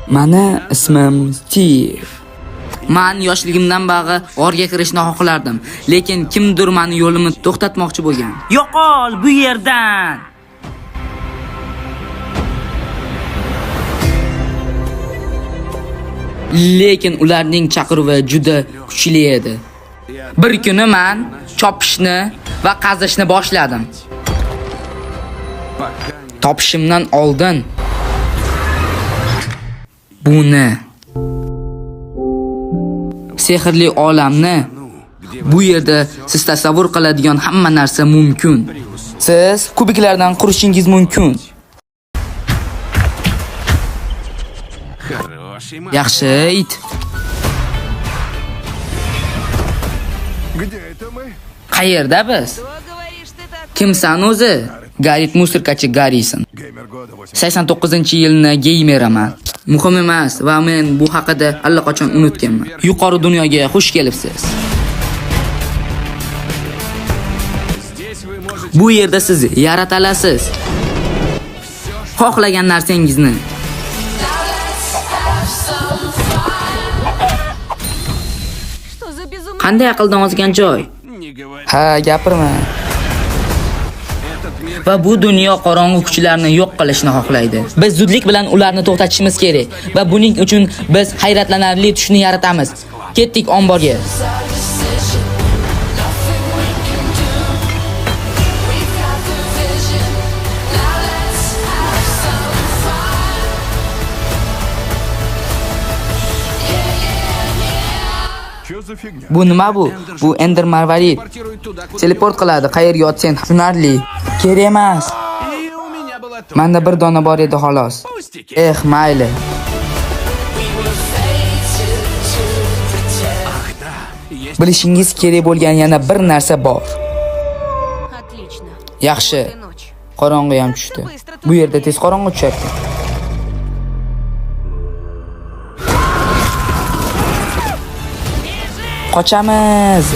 Mani ismim Stiv. Man yoshligimdan bag'i g'orga kirishni xohlardim, lekin kimdir mani yo'limni to'xtatmoqchi bo'lgan. Yo'qol bu yerdan! Lekin ularning chaqiruvi juda kuchli edi. Bir kuni man chopishni va qazishni boshladim. Topishimdan oldin buni sehrli olamni, bu yerda siz tasavvur qiladigan hamma narsa mumkin. Siz kubiklardan qurishingiz mumkin. Хороший мальчик. Yaxshi it. Где это мы? Qayerda biz? Что говоришь ты такое? Kimsan o'zi? Garit musorkachi Garrison. Геймер года 8. 89-yilni geymeraman. Muhim emas va men bu haqida allaqachon unutganman. Yuqori dunyoga xush kelibsiz. Здесь вы можете Bu yerda siz yaratalasiz. Xohlagan narsangizni. Что за безумие? Qanday aqldan ozgan joy? не говорить. Ha, gapirma. Этот мир Va bu dunyo qorong'u kuchlarni yo'q qilishni xohlaydi. Biz zudlik bilan ularni to'xtatishimiz kerak va buning uchun biz hayratlanarli tushni yaratamiz. Ketdik omborga. Чё за фигня? Bu nima bu? Bu Ender Marvarid. телепортирует туда, куда Teleport qiladi, qayerga otsang, tushunarli. Kerak emas. И у меня была только Menda bir dona bor edi xolos. пустяки. Eh, mayli. Есть Bilishingiz kerak bo'lgan yana bir narsa bor. Отлично. Yaxshi. Вот и ночь. Qorong'i ham tushdi. Bu yerda tez qorong'i tushar ekan. Qochamiz.